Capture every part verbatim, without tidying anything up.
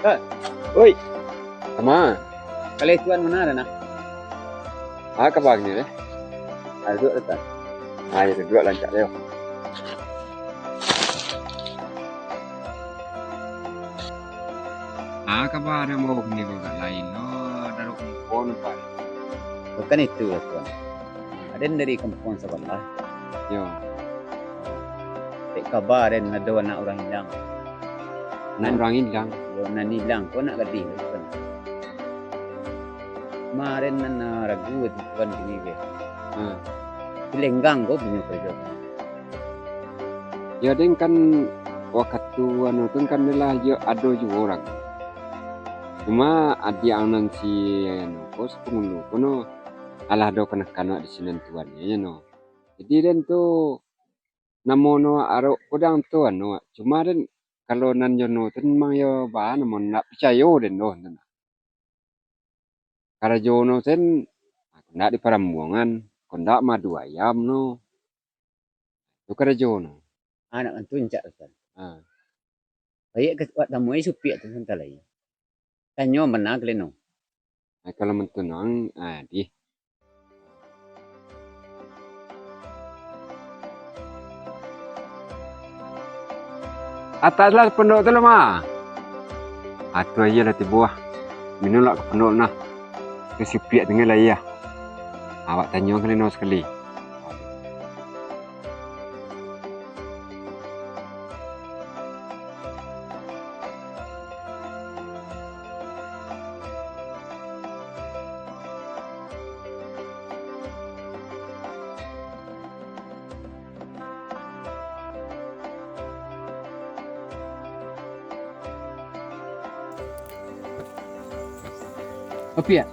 Oi. Ama. Kaleh tuan ma nan, nah? Ah, kaba kini deh? Ah, duduak, Tuan. Ah, yo, duduak rancak yo. Ah, kaba dek ambo kini ko agak lain lo, darok muko nampak. Bukan itu lah, Tuan. Aden dari kampuang sabalah. Yo. Dek kaba den ado anak urang ilang. Anak urang ilang? Yo, nan ilang ko anak gadih tu kan. Kamarin nan, ah, ragu tu kan kini ke. Ha. Si Lenggang ko punyo karajo. Yo, den kan wakatu anu tu kan lah yo ado juo urang. Cuma adiak ang nan si anu ko, si pangulu ko no, alah ado kanak-kanak di sinan tuan, yo no. Jadi den tu, namo no arok kodang tu anu, cuma den kalau nan jo no tu memang yo ba namo ndak picayo den doh tu nah. Karajo no sen, kondak di parambuangan, kondak madu ayam no. Tu karajo no. Anak kan tu encak tu kan. Ha. Baiak ka wak tamui supiak tu santa lai. Tanyo bana ka leno. Ai, kalau mantunang, ah, di. Atas lah pondok tu lah, Ma. Atu aia lah tibo ah. Minum lah ka pondok nah. Tu supiak tingga lai ah. Awak tanyo ka leno sakali. Opiak.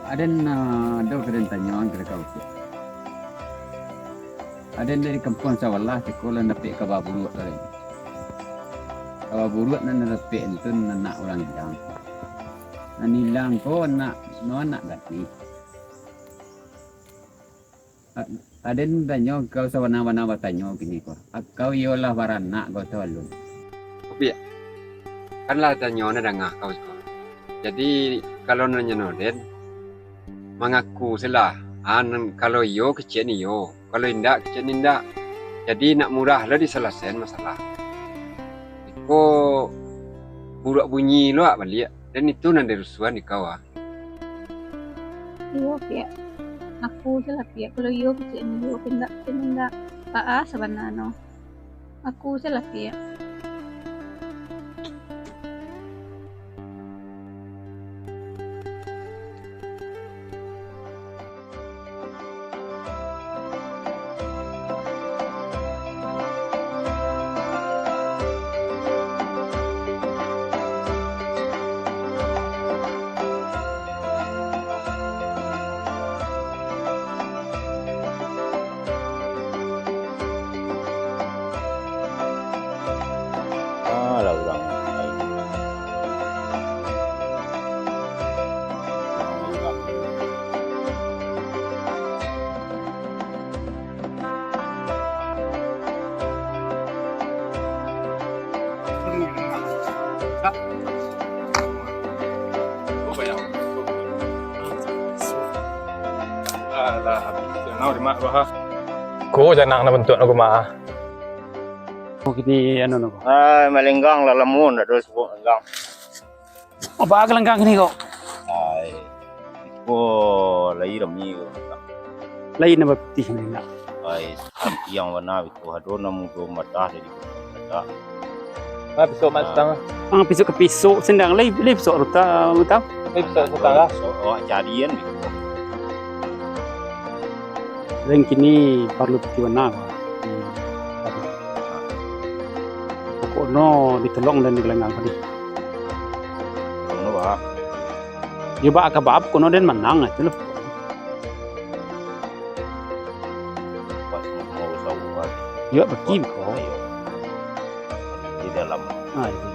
Aden, ah, ado ka den tanyoan ka Opiak. Aden dari kampuang sabalah, siko lah dapek kaba buruak ka den. Kaba buruak nan dapek tu anak urang ilang. Nan ilang ko anak, no anak gadih. A-, aden tanyo, kau sabana-bana batanyo kini ko. Akau iyo lah baranak kau tu alun. Tapi, kan lah tanyo na danga kau ko. Jadi, kalau nanyo no den, mangaku se lah. An, kalau iyo, kecek ni iyo. Kalau indak, kecek ni indak. Jadi, nak murah lah disalasaian masalah. Iko buruak bunyi lo baliak. Dan itu nan dirusuhan di kau, ah. Iyo, Piak. Aku se lah, Piak. Kalau iyo, kecek ni iyo. Kalau indak, kecek ni indak. Baa sabana no. Aku se lah, Piak. Alah, urang lain. Alah, habis tu, nau di mak bah. Ko janang na bantuak na ko mah. Oh, kini anu na ko. Ai, malenggang lah, lamun ado subuh malenggang. Apa ka langkang kini ko? Ai, iko lai rami ko. Lai nambah pitih ni nak. Ai, sampiang bana biko, ado nan mudo madah jadi madah. Ah, pisok mat sutang. Ah, pisok ka pisok, sendang lai, lai pisok ruta, ruta. Lai pisok sutang lah. Pisok awak carian biko. Lain kini parlu pitih bana. Hmm. Pokokno ditolong dan digalanggang tadi. Tolong bah. Yo, baa ka baa, pokokno den manang, itu lo. Yo, bagi ko. Di dalam. Ah, iyo.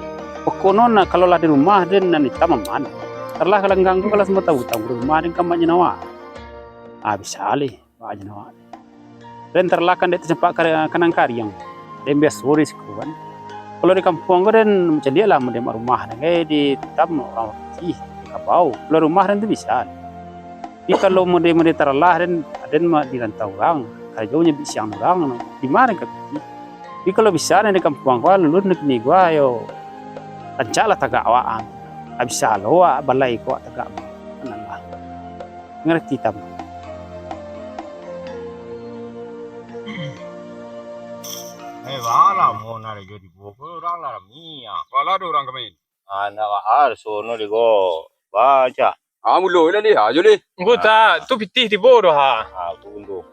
Pokokno nah, kalau lah di rumah, den nan itam aman. Talah galanggang tu, kalau sampai tahu, tahu di rumah, den kamaknyo nawa. Ah, bisa lih. Baa nyo awak. Den tarlakan dek tacampak kar-, kanang kariang. Den biaso risiko kan. Kalau di kampuang ko den, caliaklah mode rumah den, eh, di Tam urang Bukik, di Kabau. Kalau rumah den tu bisa. Tapi kalau mode-mode taralah den, den ma-, di rantau urang, karajo nyo bisiang urang, di ma den ka piti. Tapi kalau bisa den di kampuang ko, lulun di kini ko, yo, rancaklah tagak awak, ah. Bisa lo awak balai ko awak tagak. Tenanglah. Ngarati Tam. Eh, baa lamo nan jo di buah ko, urang lah rami, ah. Walah ado urang kami. Anak bahar sono di ko. Baca. Ah, mulo lah ni, ajo ni. Engko tak, tu pitih tibo doh, ha. Ah, tu untung.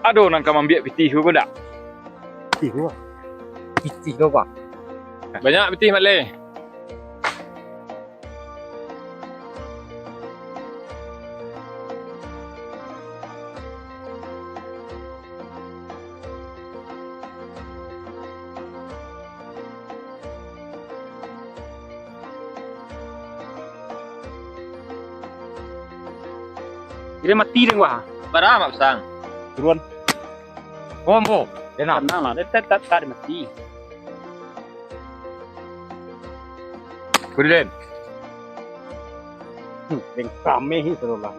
Ado nan ka maambiak pitih ko ndak? Pitih ko, Pak. Pitih ko, Pak. Banyak pitih, Mak Leh. Kiro mati den, wah. Bara mak pasang? Turun. Bombo. Tenang. Tenang lah, den tak, tak, tak mati. Kuri den. Hmm, den kami hi, sudah lah.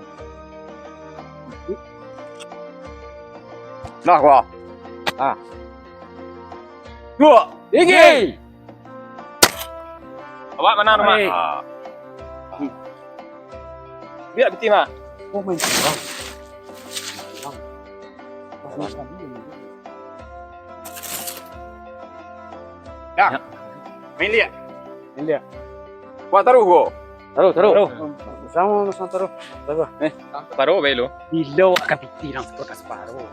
Nah, wah. Ah. Dua. Tinggi. Awak mana rumah? Hai. Ah. Biak pitih, Mak. Oh, main curang. Dah. Ya. Main liak. Main liak. Wah, taruh ko. Taruh, taruh. Taruh. Sama, sama taruh. Taruh. Eh, taruh bae lu. Bilo akan pitih nang separuh.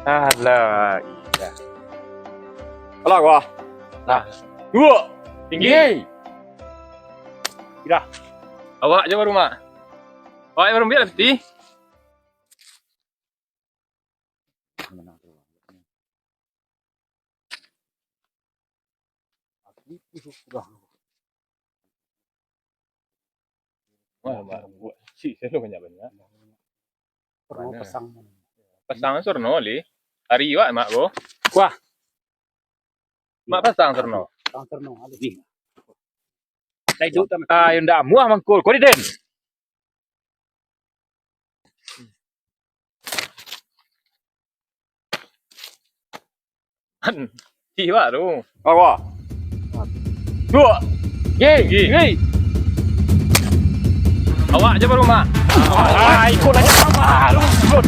Alah, iya. Alah, wah. Nah. Dua. Tinggi. Tinggi. Dah. Awak je baru, Mak. Awak yang baru ambil lah pitih. Wah, Mak, buat si, saya banyak-banyak. Pernah mana? Pasang. Pasang surno, Li. Ari wak, Mak, bo. Wah. Mak pasang surno. Pasang surno, alih. Ni. Dai duk tam. Ah, yo ndak amuah mangkul. Kau di den. Han. Ih, wak tu. Apa? Dua. Ye, ye. Awak je baru, Mak. Ai, kau nanya apa? Lu, lu.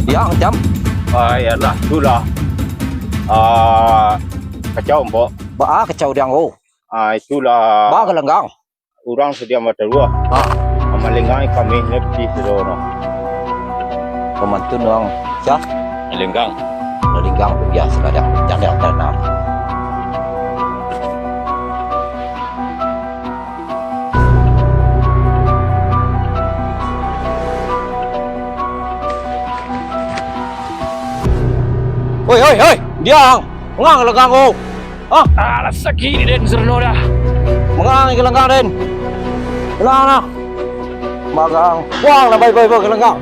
Yang macam? Ah, iyalah, itulah. Ah, kacau, Mpok. Baa kacau diang, oh? Ah, itulah. Baa galanggang? Urang sadiang bataruah. Ha. Mamalinggang kami ngerti saudara. Pamantun urang sia? Malinggang. Malinggang tu biasa kadang. Jandang tanah. Oi, oi, oi, diang. Ngang galanggang ko. Hah? Alah, sakik di den Serno dah. Mangang galanggang den. Galanggang nah. Magang. Wah, lah baik, baik, baik, galanggang.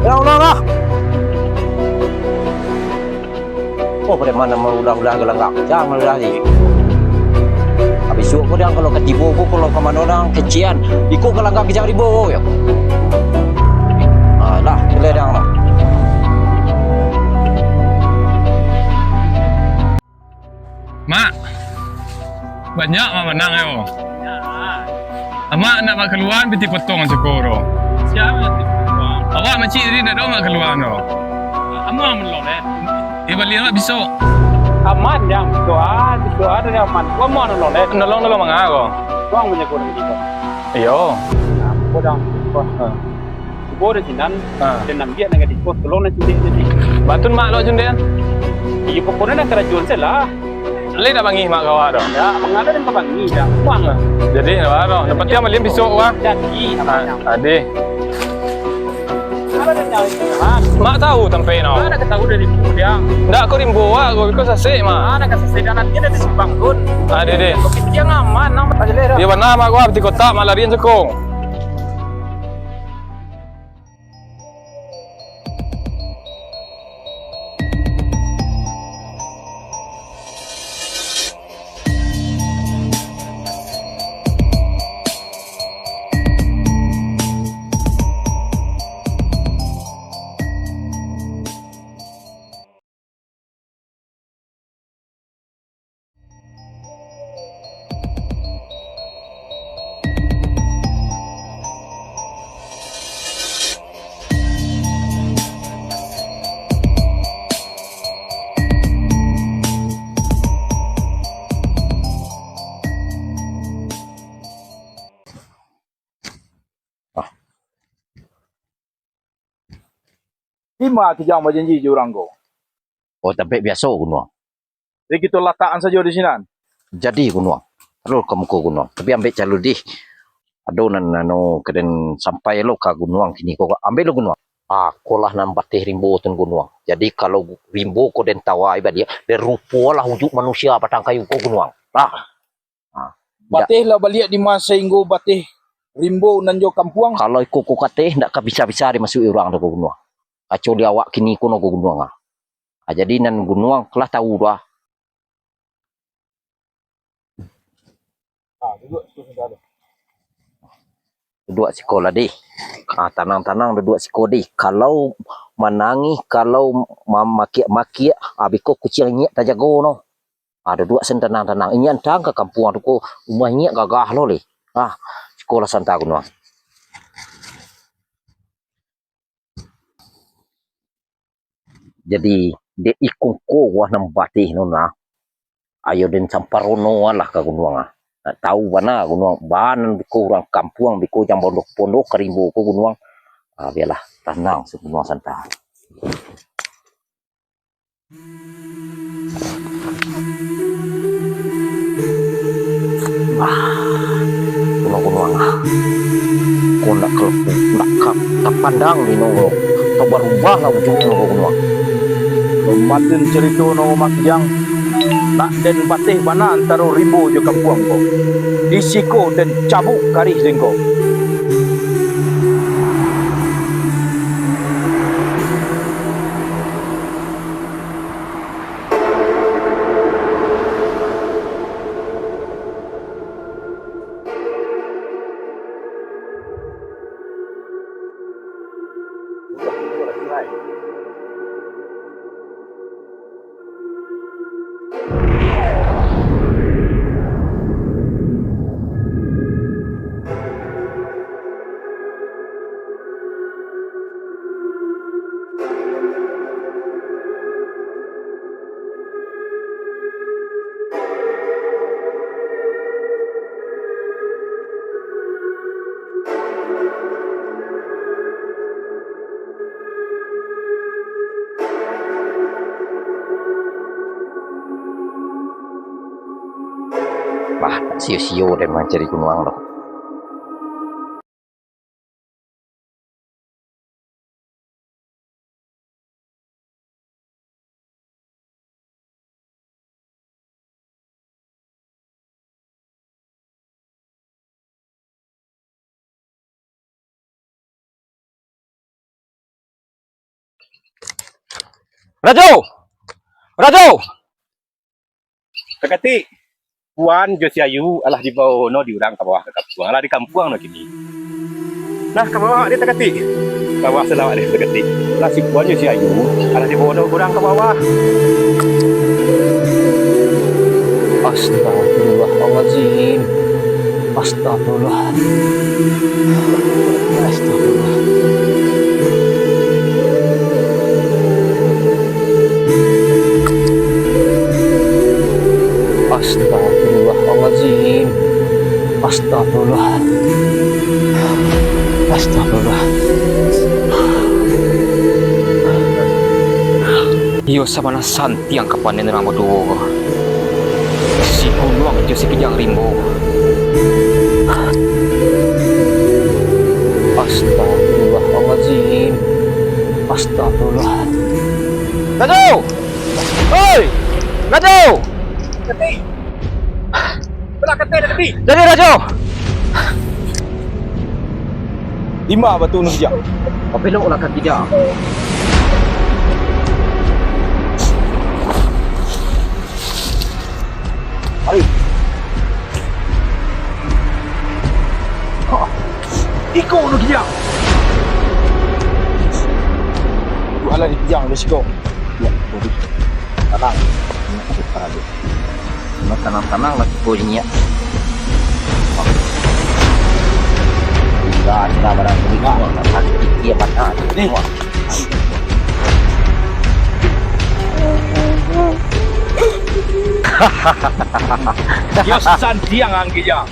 Galanggang nah. Oh, preman nan maulah-ulah galanggang. Jan maulah ni. Abih suok ko dang, kalau ka tibo ko, kalau ka mano dang, kecian. Iko galanggang kicak ribo ko yo. Alah, jelek dang lah. Mak, banyak mak manang yo. Amak nak mak kaluan piti potong siko ro. Siapa nanti? Awak macik tadi nak dong mak kaluan ro. Amuah meloleh. Eh, baliak awak bisuak. Aman jang, bisuak, bisuak ado di aman. Gua mau nolong, eh. Nolong, nolong manga ko? Tuang menjago di siko. Iyo. Nah, gua dah. Cubo dek sinan, ha, den ambiak nan gadiko, tolong nan cundek tadi. Batun mak lo cundek? Iyo, pokoknyo nan karajoan se lah. Lai dak bangih mak kawa tu? Dak, mangada nan ka bangih dah. Puang lah. Jadi, nak baro. Yang penting amalin pisok wah. Jadi, ha, namanya. Ade. Mak tahu tampek no. Mana ka tahu dari dia? Dak, ko rimbo wah, ko biko sasek mak. Mana ka sasek, dah nanti ada di simpang tu. Ade, deh. Oke, dia ngaman, nang. Iyo bana mak kawa, piti kotak mak larian cekong. Dima Kijang bajanji jo urang ko? Oh, tampek biaso, Gunuang. Jadi, kito latakan sajo di sinan. Jadi, Gunuang. Taruih ka muko, Gunuang. Tapi, ambek calo dih. Ado nan, anu, kaden sampai lo ka Gunuang kini ko. Ambek lo, Gunuang. Ah, ko lah nan bateh rimbo tu, Gunuang. Jadi, kalau rimbo ko den tawai baliak, den rupo lah ujuik manusia batang kayu ko, Gunuang. Ah. Ha, indak. Bateh lah baliak dima sainggo bateh rimbo nan jo kampuang. Kalau iko ko kateh, indak ka bisa-bisa dimasuak urang tu ko Gunuang. Kacau di awak kini ko no ko Gunuang, ah. Ha, jadi nan Gunuang lah tahu tu, ah. Ha, duduak siko sebentar tu. Duduak siko lah, dih. Ha, tanang-tanang duduak siko, dih. Kalau manangih, kalau ma-, makiak-makiak, ha, biko kuciang inyiak tajago no. Ah, duduak sen tanang-tanang. Inyiak antang ka kampuang tu ko, rumah inyiak gagah lo leh. Ah, siko lah santa Gunuang. Jadi, dek ikung ko wah nan bateh no nah. Ayo den samparono lah ka Gunuang ah. Nak tahu bana Gunuang, bana biko urang kampuang, biko jang pondok-pondok ka rimbo ko Gunuang. Ah, bialah, tanang si Gunuang santa. Ah, Gunuang, Gunuang, ah. Ko nak kelepu, nak ka, tapandang di no, tau barubah lah ujuik no, Gunuang. Matin cerito no, Mak Kijang, nak den bateh bana antaro rimbo jo kampuang ko. Di siko den cabuik karih den ko. Bah, tak sio-sio den mancari Gunuang tu. Rajo! Rajo! Takatik, Puan jo si Ayu alah dibawono di urang ka bawah ka kampuang, alah di kampuang no kini. Nah, ka bawah dek Takatik. Ka bawah salawat dek Takatik. Lah si Puan jo si Ayu alah dibawono urang ka bawah. Astagfirullahalazim. Astagfirullah. Astagfirullah. Astagfirullahalazim. Astagfirullah. Astagfirullah. Iyo sabana santiang ka panen urang baduo ko. Si Gunuang jo si Kijang Rimbo. Astagfirullahalazim. Astagfirullah. Rajo! Oi! Rajo! Kati! Belah kati dah kati! Jadi, Rajo! Di ma batu nu Kijang? Babeloklah ka Kijang. Ari. Ha. Iko nu Kijang. Tu alah di Kijang, di siko. Ya, sorry. Tanang. Ini aku tahan dulu. Cuma tanang-tanang lah ko ini ya. Tinggal, tinggal barang tinggal. Sakit dia patah. Ni. Wah. Yo santiang ang Kijang.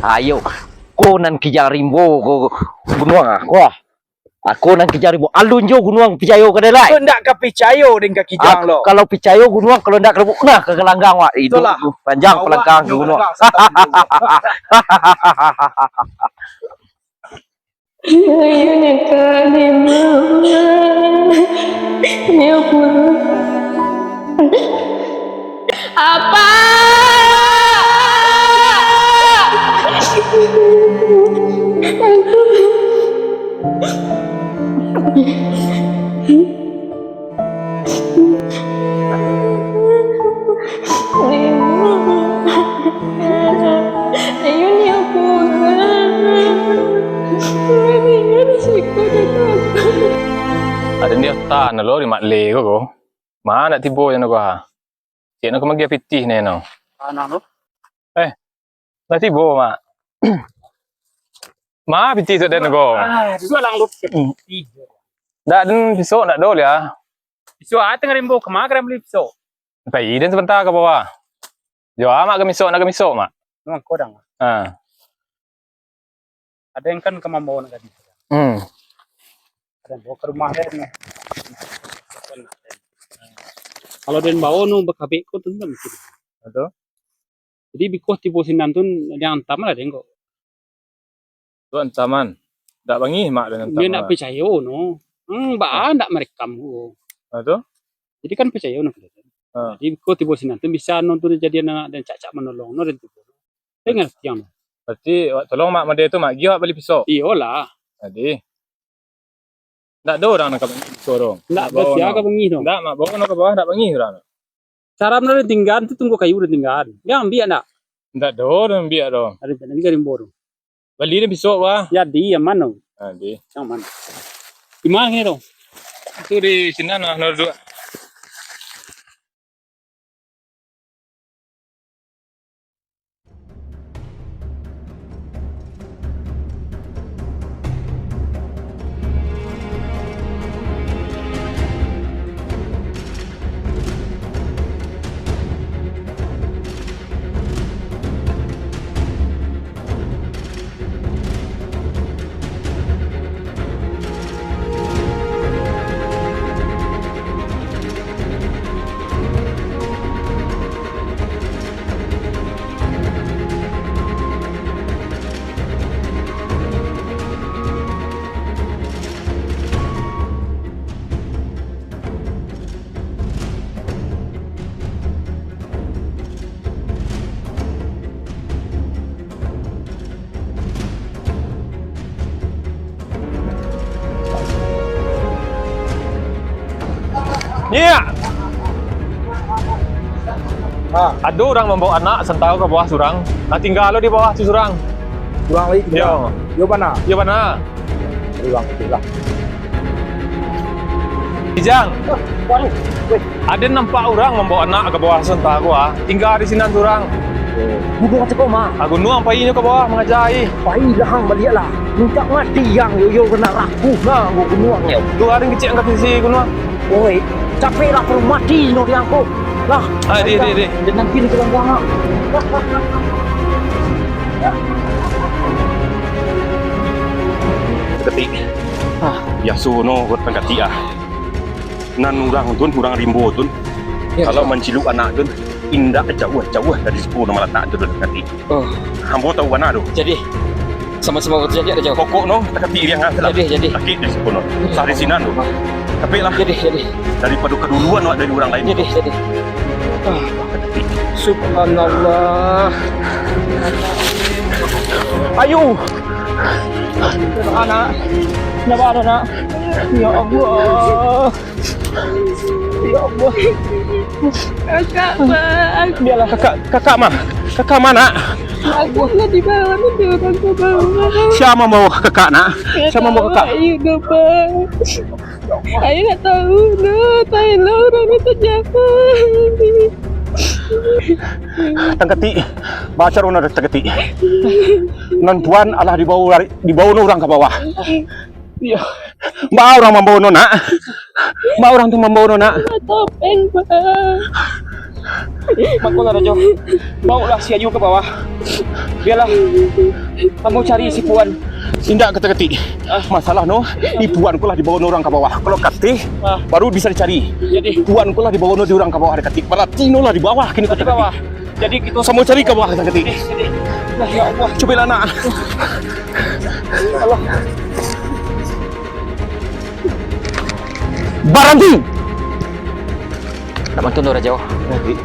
Ayo, ko nan Kijang Rimbo ko Gunuang ah. Wah. Ako nan Kijang Rimbo. Alun jo Gunuang picayo ka dek lai. Ko ndak ka picayo dek ka Kijang lo. Kalau picayo Gunuang, kalau ndak ka, nah, ka galanggang wak. Iduik tu panjang palangkang ka Gunuang. Iyo nyo ka dibao. Nyo pulang. Apa? Aden di atan lo di Mak Le ko, ko. Ma nak tibo jan ko ha. Cek nak ka magiah pitih ne no. Tanah tu. Eh, lah tibo, Mak. Ma pitih tu den ko. Ah, duduak lang lup. Hmm. Ndak den pisok ndak do liah. Pisok ah tengah rimbo kama ka den bali pisok. Pai den sabanta ka bawah. Jo, Mak ka misok, nak ka misok, Mak. Mangko dang. Ha. Ado yang kan ka mambawo nak gadih. Hmm. Ado yang bawo ka rumah den. Kalau den bawo nu bakabek ko tu ndak mungkin. Betul. Jadi biko tibo sinan tu jan antam lah den ko. Tu antaman. Ndak bangih mak den antam. Dia ndak picayo no. Hmm, baa ndak marekam ko. Betul. Jadi kan picayo no. Ha. Jadi biko tibo sinan tu bisa no tu jadian anak den cak-cak manolong no den tu. Ingat tiang. Berarti awak tolong mak mode tu, mak, giok bali pisok. Iyolah. Jadi. Ndak ado urang nan ka bangih pisok tu. Ndak ado sia ka bangih tu. Ndak, mak, bawa no ka bawah, ndak bangih urang. Cara mano tinggaan tu tunggu kayu dah tinggaan. Dia ambiak ndak? Ndak ado, dah ambiak tu. Ada lagi ka rimbo tu. Bali dah pisok, wah. Jadi, yang mano? Jadi. Yang mano? Di mano kini tu? Itu di sinan lah, nomor dua. Nyiak! Ah. Ado urang mambaok anak santaro ka bawah surang. Nah, tingga lo di bawah tu surang. Surang lai tingga. Yo. Yo bana. Yo bana. Urang tu lah. Kijang. Ah, waduh. Weh. Aden nampak urang mambaok anak ka bawah santaro, ah. Tingga di sinan surang. Oh. Gunuang cako mah. Ah, gunuang pai nyo ka bawah mangaja ai. Pai lah ang baliak lah. Mintak mati ang yo, yo kena rakuh nah, gunuang yo. Tu aden kecek angkat sisi gunuang. Oi, capek lah, perlu mati no di ang ko. Lah. Ah, di, di, di. Dan nanti ni tulang buang. Ketik. Ah. Biaso no buat pangkatik ah. Nan urang tun, urang rimbo tun, ya, kalau manciluk anak tun, indak jauah-jauah dari siko nan malatak tu tun, Katik. Oh. Ambo tahu bana tu. Jadi, sama-sama batajak, Rajo. Pokok no, Katik riang lah. Jadi, jadi. Sakik dari siko no. Sari sinan tu. Tapi lah. Jadi, jadi. Daripado kaduluan awak dari urang lain. Jadi, jadi. Ah. Subhanallah. Ayo. Anak. Kenapa ada, Nak? Ya Allah. Ya Allah. Kakak, Bang. Biarlah kakak, kakak mah. Kakak mah, Nak. Aku lah dibawa nanti orang ke bawah. Siapa mambawa kakak, Nak? Siapa mambawa kakak? Ayo dong, Bang. Ayo nak tahu, nah, tahu lah orang ni tu siapa. Tangkatik, baca rona Tangkatik. Nan tuan alah dibawa, dibawa urang ka bawah. Iyo. Baa urang mambawo no, Nak? Baa urang tu mambawo no, Nak? Topeng, Bang. Makolah, Rajo. Baoklah si Ayu ka bawah. Biarlah ambo cari si Puan. Indak, Tangkatik. Ah. Masalah no, si Puan ko lah dibawo no urang ka bawah. Kalau Katik, ah, baru bisa dicari. Jadi? Puan ko lah dibawo no di urang ka bawah, Katik. Barati no lah di bawah kini ko, Tangkatik. Di bawah. Jadi kito samo cari ka bawah, Tangkatik. Eh, jadi. Ya Allah. Cubolah, Nak. Allah. Baranti! Nak mantun tu, Rajo.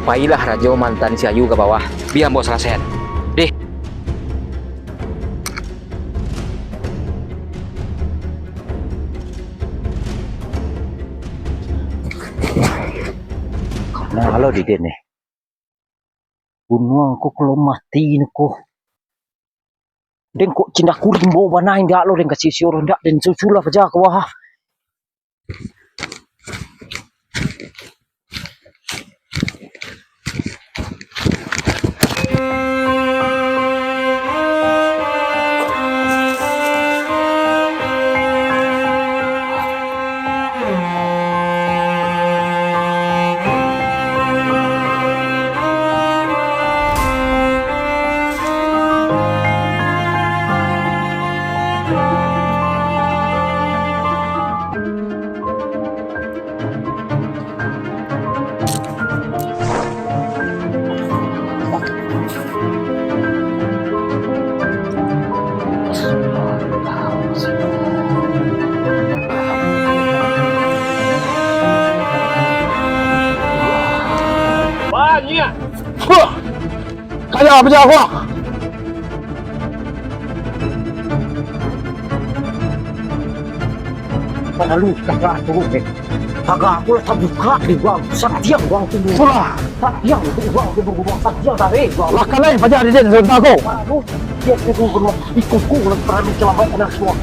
Pailah Rajo maanta si Ayu ka bawah. Bia ambo salasaian. Dih. Nah, halo, Didin nih. Bunuang ko kalau mati ni ko. Den kok cindaku rimbo bana indak lo den kasih sioro indak den susulah paja ko wah. Banyak. Wah! Kaya apo je awak? Paralu kakak turun, eh. Kakak aku lah tabuka di uang. Santiang uang tu. Pulang. Santiang tu uang tu, uang santiang tarik uang. Lah, kalai paja di sini, sebentar ko. Paralu, dia tu guru, ikut ku, paralu celama kena semua.